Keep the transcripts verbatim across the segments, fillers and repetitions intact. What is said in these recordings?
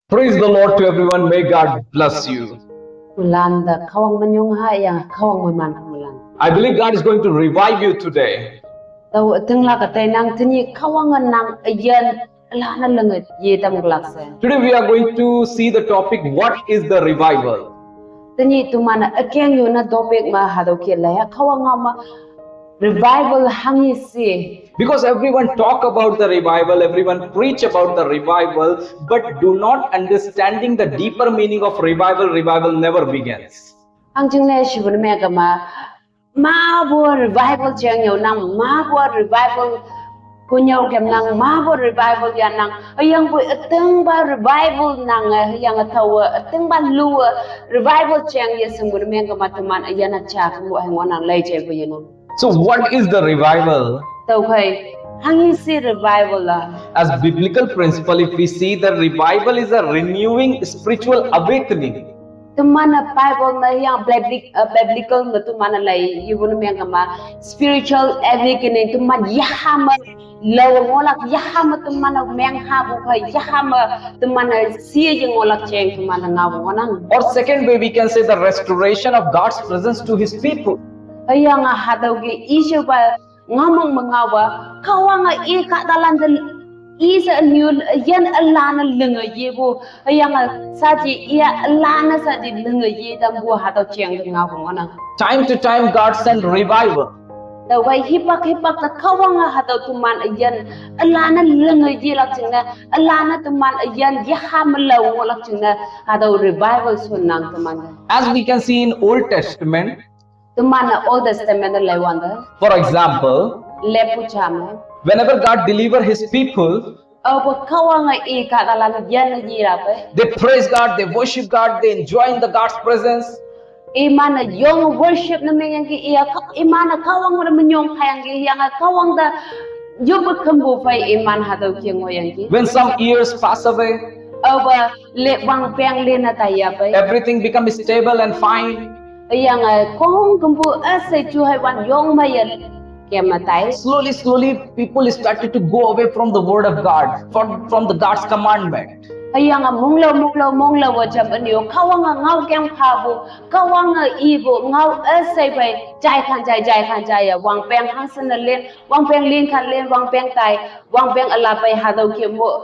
Praise the Lord to everyone. May God bless you. Mulan da Kahwang manyong ha yang Kahwang maman mulan. I believe God is going to revive you today. Tau ting la ka tai nang tini Kahwang nang ayan la na lenga ye tam glak se. Today we are going to see the topic, what is the revival? Tini tu mana akeng yu na dopek ma hadau ke la ya Kahwang ma revival hangi si. Because everyone talk about the revival, everyone preach about the revival, but do not understanding the deeper meaning of revival, revival never begins. Ang jing ne shi bun me ka ma ma bo revival jeng yo nang ma bo revival kunyau kem nang ma bo revival ya nang ayang bo ateng ba revival nang ayang atawa ateng ba lu revival jeng ya sing bun me ka ma teman ayana cha kem bo hang nang lai jeng bo ya nang. So what is the revival? Tau khai hangi si revival la. As biblical principle, if we see, the revival is a renewing spiritual awakening. Tumana Bible ma yang biblic, uh, biblical ma tumana lai yibun meng kama spiritual awakening tuman yahama lawa ngolak yahama tumana meng habu ka yahama tumana siya yang ngolak cheng tumana ngawa ngonang. Or second way, we can say the restoration of God's presence to his people. Ayang a hadau ge isha ba ngamang mangawa kawanga i ka dalan da isa new yan alana lenga yebo ayang a saji iya alana saji lenga ye dan bu hadau cheng da ngawa ngonang. Time to time, God sent revival. Da wai hipak hipak da kawanga hadau tuman ayan alana lenga ye lak chingna alana tuman ayan yahama lawa ngolak chingna hadau revival sunang tuman. As we can see in Old Testament, Tumana Old Testament lai wanda. For example, Lepu chama. Whenever God deliver his people, Apa kawanga i ka dalan yan yira pe. They praise God, they worship God, they enjoy in the God's presence. Imana yong worship na meng yang ki iya ka imana kawang na menyong kayang ki yang kawang da yobu kembu pai iman hadau ki ngoyang ki. When some years pass away, Apa le wang peng le na taya pe. Everything becomes stable and fine. Yang kong kembu asai chu hai wan yong mayan kematai. Slowly, slowly, people started to go away from the word of God, from, from the God's commandment. Ayang a munglo munglo munglo wa jam anyo kawang a ngau keng pabu kawang a ibu ngau asai bai jai kan jai jai kan jai ya wang peng hang sen na len wang peng len kan len wang peng tai wang peng ala bai hadau ke mo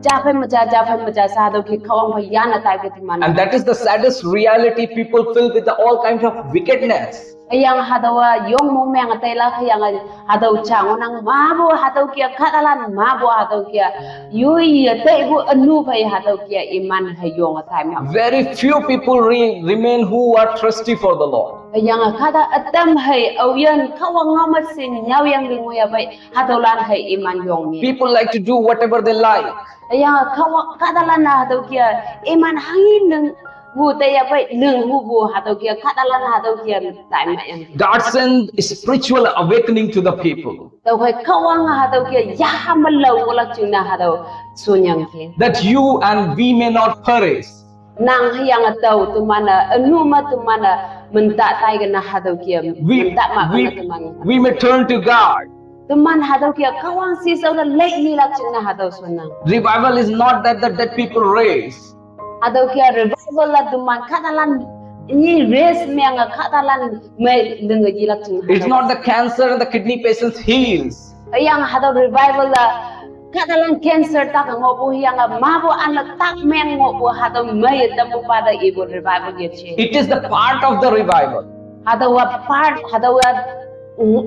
ja bai maja ja bai maja sa hadau ke kawang bai yana tai ke tuman. And that is the saddest reality, people filled with the all kinds of wickedness. Ayang hadau a yong mong meng atai la kayang a hadau chang nang mabu hadau kia kadalan mabu hadau kia yui atai bu anu bai hadau kia iman hai yong atai ma. Very few people re- remain who are thirsty for the Lord. Ayang a kada atam hai auyan kawang ngama sin nyau yang di nguya bai hadau lan hai iman yong mi. People like to do whatever they like. Ayang a kawang kadalan na hadau kia iman hangin neng hu te ya bai neng hu bu hadau kia kadalan hadau kia tai ma yang. God sent spiritual awakening to the people. Tau kai kawang hadau kia ya hamalau wala chuna hadau sunyang kia. That you and we may not perish. Nang hayang tau tumana anu ma tumana menta tai kana hadau kia We, menta ma we, kana tumana. We may turn to God. Tuman hadau kia kawang si sau na lek ni lak chuna hadau sunang. Revival is not that the dead people raise. Hadau kia revival la tuman kadalan ni raise meng a kadalan mai lenga jilak chuna. It's not the cancer and the kidney patients heals. Ayang hadau revival la kadalan cancer tak ngobu yang a mabu an la tak meng ngobu hadau mai tambu pada ibu revival ya chi. It is the part of the revival. Hadau wa part hadau wa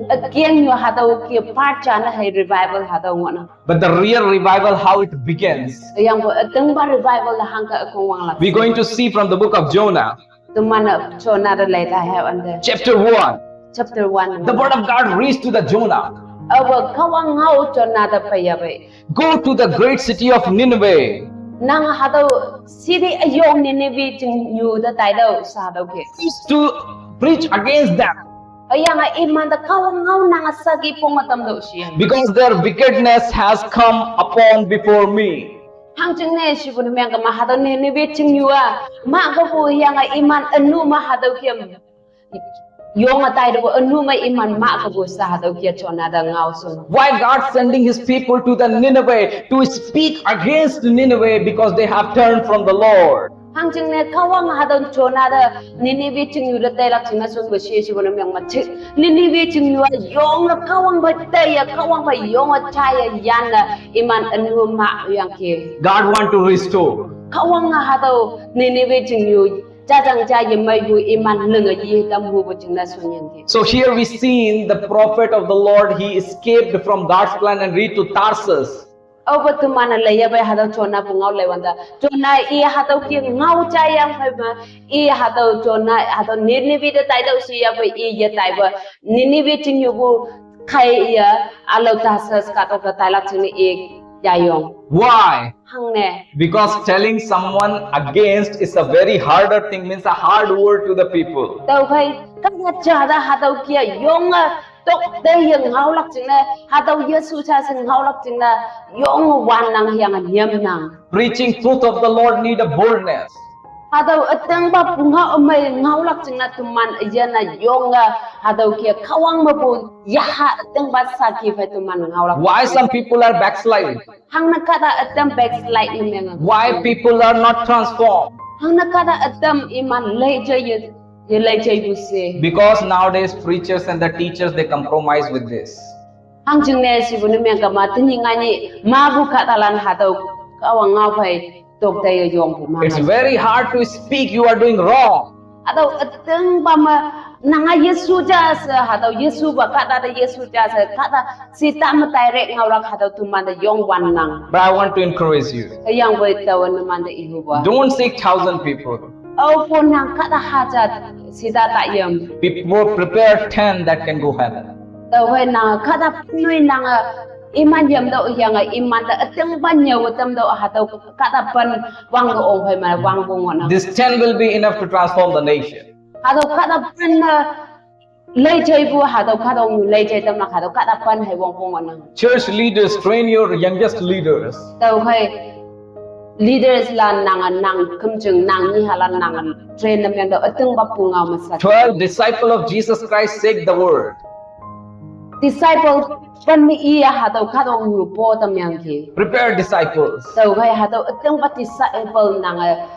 akiang yo hadau kia part chana hai revival hadau ngona. But the real revival, how it begins. Ayang bu ateng ba revival la hangka akong wang la. We're going to see from the book of Jonah. Tumana Jonah da lai ta hai wan da. Chapter one. Chapter one. The word of God reached to the Jonah. Awa kawang ngau Jonah da paya bai. Go to the great city of Nineveh. Nang hadau city ayong Nineveh jing nyu da tai dau sa dau ke. Is to preach against them. Ayang a iman da kawang ngau nang a sagi pong atam dau sian. Because their wickedness has come upon before me. Hang jing ne shi bu ne meng ka ma hadau Nineveh jing nyu a ma ka bu yang a iman anu ma hadau kiam. yong atai de anu ma iman ma ka bu sa hatau kia Jonah da ngao sun. Why God sending his people to the Nineveh to speak against Nineveh? Because they have turned from the Lord. Hangjingne Kahwang hatau Jonah da Nineveh chingyu da tailak chingna sun ba shi shi ba na myang ma chi. Nineveh chingyu a yong a Kahwang ba tai ya Kahwang ba yong a chai ya yan na iman anu ma yang ke. God want to restore. Kahwang hatau Nineveh chingyu jajang ja ye mai hu iman nung a ye tam hu ba chingna sun yang ke. So here we seen the prophet of the Lord, he escaped from God's plan and reached to Tarsus. Au ba tu mana le ya bai hatau Jonah bu ngao le wanda. Jonah i hatau ki ngao cha yang phai ba. I hatau Jonah hatau Nineveh da tai dau si ya ba i ya tai ba. Nineveh chingyu bu kai ya alau Tarsus ka to ka tailak chingni i ya yong. Why? Hangne. Because telling someone against is a very harder thing, means a hard word to the people. Tau khai ka ya cha da hatau kia yong a tok de ya ngao lak chingna hatau Yesu cha sing ngao lak chingna yong wan nang yang a niam nang. Preaching truth of the Lord need a boldness. Hatau ateng ba bu ngao amai ngao lak chingna tuman ayan a yong a hatau kia Kahwang ma bu ya ha ateng ba saki phai tuman ngao lak. Why some people are backslide? Hang na kada atam backslide na menga. Why people are not transformed? Hang na kada atam iman lai jai ye ye lai jai bu se. Because nowadays preachers and the teachers, they compromise with this. Hangjingne si bu na menga ma tini ngani ma bu kada lan hatau Kahwang ngao phai tok tai ya yong bu ma. It's very hard to speak, you are doing wrong. Hatau ateng ba ma nang a Yesu ja sa hatau Yesu ba kada da Yesu ja sa kada si ta ma tai rek ngao lak hatau tuman da yong wan nang. But I want to encourage you. Yang bai tau na man da ihu ba. Don't seek thousand people. Au pun nang kada haja si da ta yam. People prepare ten that can go heaven. Tau hai nang kada nui nang a iman yam dau yang a iman da ateng ban yau tam dau hatau kada pan wang ga ong hai ma wang bong na. This ten will be enough to transform the nation. Hatau kada pan na lai jai bu hatau kada ong lai jai tam na hatau kada pan hai wang bong na. Church leaders, train your youngest leaders. Tau hai leaders la nang a nang kum jing nang ni hala nang a train na men dau ateng ba bu ngao ma sa. Twelve disciple of Jesus Christ seek the word. Disciple pan mi i ya hatau kada ong yu po tam yang ki. Prepare disciples Tau hai hatau ateng ba disciple nang a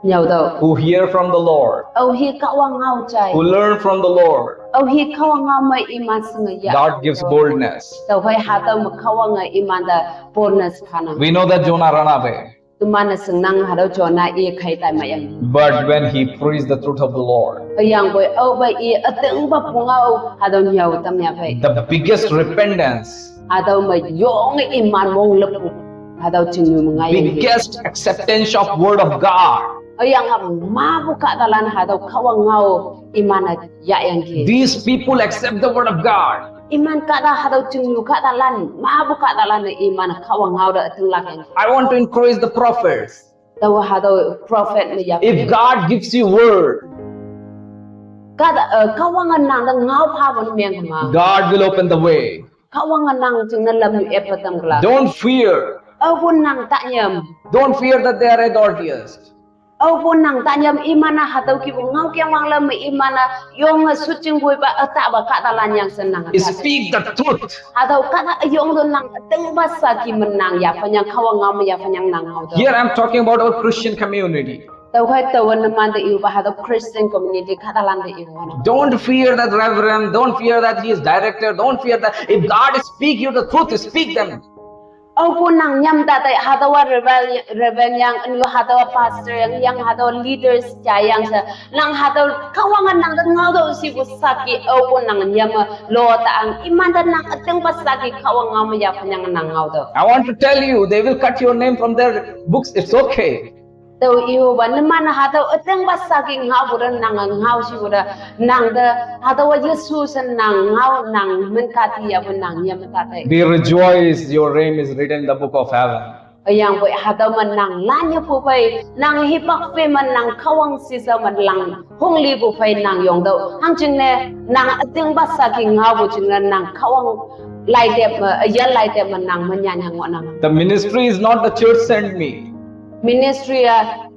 nyau dau. who hear from the Lord, Au hi Kahwang ngao chai. Who learn from the Lord. Au hi Kahwang ngao mai iman sing ya. God gives boldness. Tau hai hatau ma Kahwang a iman da boldness phana. We know that Jonah ran away. Tuman na sing nang hatau Jonah i khai tai ma yang. But when he preached the truth of the Lord, Yang bai au bai i ateng ba bu ngao hatau nyau tam ya bai. The biggest repentance, Hatau ma yong iman mong lepu hatau chingyu ma ngai. Biggest acceptance of word of God. Yang a ma bu kada lan hatau Kahwang ngao iman a ya yang ki. These people accept the word of God. Iman kada hatau chingyu kada lan ma bu kada lan iman Kahwang ngao da ateng lak yang. I want to encourage the prophets. Tau hatau prophet ni ya. If God gives you word, Kada Kahwang a nang da ngao pha ban meng ma. God will open the way. Kahwang a nang ching na lam yu ep pa tam kla. Don't fear. Au bu nang ta nyam. Don't fear that they are adulterers. Au bu nang ta nyam iman a hatau ki bu ngao kiang wang lam iman a yong a sut ching bui ba ata ba kada lan yang sen nang. Speak the truth. Hatau kada yong do nang teng ba sa ki men nang ya pa nyang Kahwang ngao ma ya pa nyang nang ngao do. Here I'm talking about our Christian community. Tau khai tau na man da iu ba hatau Christian community kada lan da iu na. Don't fear that reverend. Don't fear that he is director. Don't fear that. If God speak you the truth, speak them. Au bu nang nyam da tai hatau a reverend, reverend yang anu hatau a pastor yang yang hatau a leaders ja yang sa nang hatau Kahwang a nang da ngao do si bu sa ki au bu nang nyam a lo ta ang iman da nang ateng ba sa ki Kahwang ngao ma ya pa nyang nang ngao do. I want to tell you, they will cut your name from their books. It's okay. Tau iu ba na man hatau ateng ba sa ki ngao bu da nang ngao si bu da nang da hatau a Yesu sa nang ngao nang men ka ti ya bu nang nyam ta tai. Be rejoiced. Your name is written in the book of heaven. Yang bu hatau ma nang lan ya bu pai nang hi pak pe ma nang Kahwang si sa ma lang hong li bu pai nang yong do. Hang ching ne nang ateng ba sa ki ngao bu ching ne nang Kahwang lai tep ma ayan lai tep ma nang ma nyan hang wa nang. The ministry is not the church sent me. Ministry a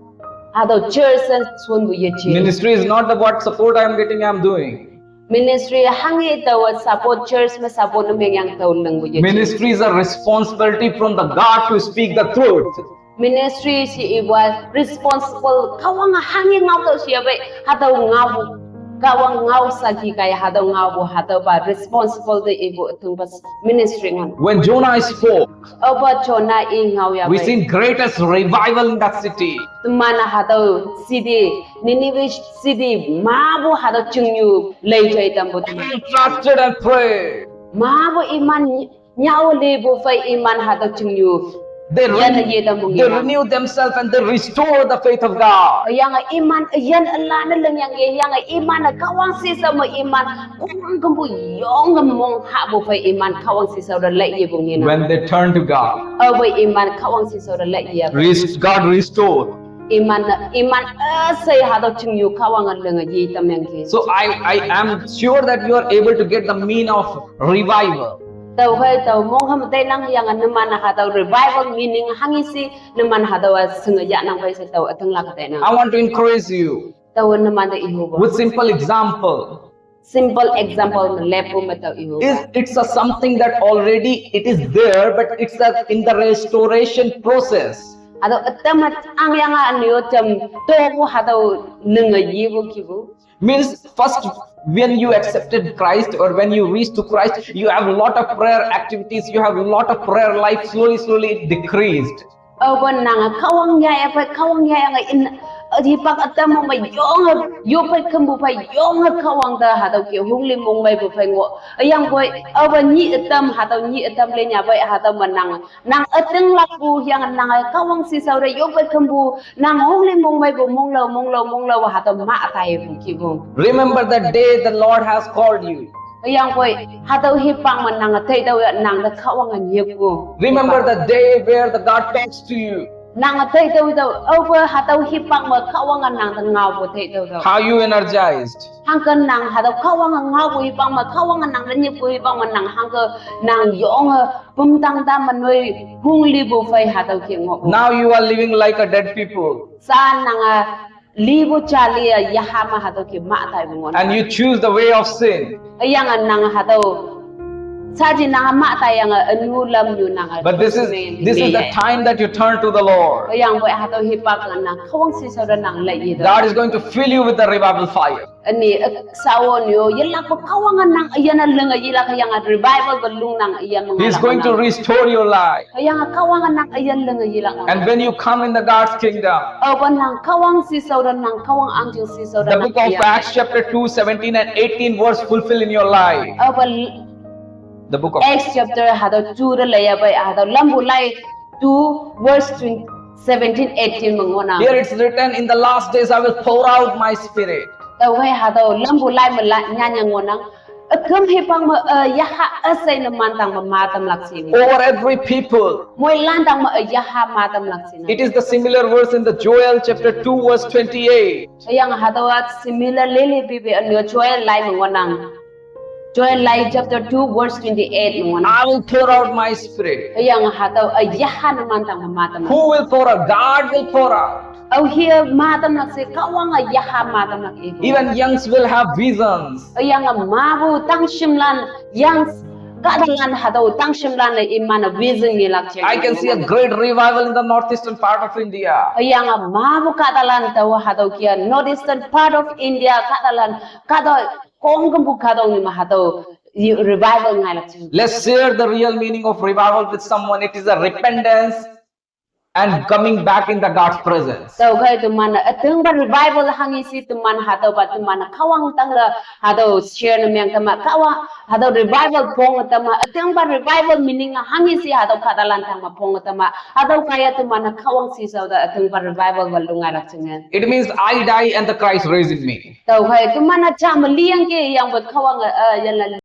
Hatüo church-e shonpu yeje. Ministry is not about support I am getting, I am doing. Ministry hanghe taowa support, church me support ne mengyang tao lingpu yeje. Ministry is a responsibility from the God to speak the truth. Ministry she iwa responsible, Kahwang hanghe ngao tao she ape, hatüo ngaopu, Kahwang ngao saki kai hatüo ngaopu, hatüopa responsible te ipu tüngpa ministry ngan. When Jonah spoke, Aopa Jonah i ngao ya we pai. Seen greatest revival in that city. Teman hatüo city, Nineveh city, mapu hatüo chingnyu lei jai tampu teman. People trusted and prayed. Mapu iman nyao lepu phei iman hatüo chingnyu. They, Yan renew- ye tampu they ngi. renew themselves and they restore the faith of God. Yang iman yan ala ne leng yang ye, yang iman Kahwang shishao me iman, Kahwang kempu yong mong hapu phei iman Kahwang shishao te lei yepu ngi na. When they turn to God, Aope iman Kahwang shishao te lei ye. rest- God restored. Iman, iman üshei hatüo chingnyu Kahwang leng ye tamyangki. So I, I am sure that you are able to get the mean of revival. Tao hei tao mong ham teinang yang numan hatüo revival meaning hanghe she numan hatüowa shinge yahnang phei she tao ütinglak teinang. I want to encourage you Tao numan te ihupu. With simple example. Simple example me lepu me tao ihupu. Is it's a something that already it is there, but it's a, in the restoration process. Hatüo ütam angyang a anyo jam topu hatüo nenge yepu kipu. Means first when you accepted Christ or when you reach to Christ, you have a lot of prayer activities, you have a lot of prayer life, slowly, slowly it decreased. Aope nang Kahwang yahya phei, Kahwang yahyange in, hipak ütam mong phei yonge, yo phei kempu phei yonge Kahwang te hatüo ke hongli mongmeipu phei ngoh. Hüyangpoi, aope nyih ütam, hatüo nyih ütam le nya phei hatüo me nang, nang ütinglakpu yang nang Kahwang shishao te yo phei kempu, nang hongli mongmeipu monglao, monglao, monglao hatüo mah taipu kipu. Remember the day the Lord has called you. Hüyangpoi, hatüo hipak me nang teitüoh ya nang te Kahwange nyepu. Remember the day where the God talks to you. Nang teitüoh tüo, aope hatüo hipak me Kahwange nang te ngaopu teitüoh tüo. How you energized. Hangke nang hatüo Kahwange ngaopu hipak me, Kahwange nang te nyepu hipak me nang hangke nang yonge pumtang ta me noi honglipu phei hatüo ke ngoh. Now you are living like a dead people. Sa nang a lipu jali a yaha me hatüo ke mah taipu ngoh. And you choose the way of sin. Hüyange nang hatüo, saji nang mah taiyange ünu lamnyu nang. But this is this is the time that you turn to the Lord. Hüyangpoi hatüo hipak nang Kahwang shishao te nang lei ye. God is going to fill you with the revival fire. Üni, eh, sao nyo, yelakpu Kahwange nang üyin a lenge yelak hüyange revival pe lung nang üyin meng. He is going to restore your life. Hüyange Kahwange nang üyin lenge yelak. And when you come in the God's kingdom, Aope nang Kahwang shishao te nang Kahwang ahngching shishao te the nang book of üyin. Acts chapter two, seventeen and eighteen verse fulfill in your life. Aope The book of Acts chapter hatüo two te lei ya phei hatüo Lampu Lai two verse twenty, seventeen, eighteen me ngohnang. Here it's written, in the last days I will pour out my spirit. Tüokhei hatüo Lampu Lai me la nyanyang ngohnang. Üküm hipak me, eh, yaha üshei numan tangme mah tamlak she. Over every people. Moilan tangme, eh, yaha mah tamlak she. It is the similar verse in the Joel chapter two verse twenty-eight. Hüyange hatüowa similar lili bibi üne Joel lai me ngohnang. Joel lai chapter two verse twenty-eight me ngohnang. I will pour out my spirit. Hüyange hatüo, eh, yaha numan tangme mah tamlak. Who will pour out? God will pour out. Aohe mah tamlak she Kahwange yaha mah tamlak i. Even youngs will have visions. Hüyange mapu tangshimlan, youngs kahtalan hatüo tangshimlan-e iman-e vision ngelak jing. I can see a great revival in the northeastern part of India. Hüyange mapu kahtalan tao hatüo kia northeastern part of India kahtalan, kahtao khongkümpu kahtoknyu me hatüo revival ngailak jing. Let's share the real meaning of revival with someone. It is a repentance and coming back in the God's presence. Tüokhei teman-e ütingpa revival hanghe she teman hatüopa teman-e Kahwang tangte hatüo share ne meng tama Kahwang hatüo revival pong tama ütingpa revival meaning hanghe she hatüo kahtalan tangme pong tama hatüo kaiye teman-e Kahwang shishao te ütingpa revival wa lung ngailak jinge. It means I die and the Christ raised me. Tüokhei teman-e jame liyangki yangpe Kahwange, eh, yanla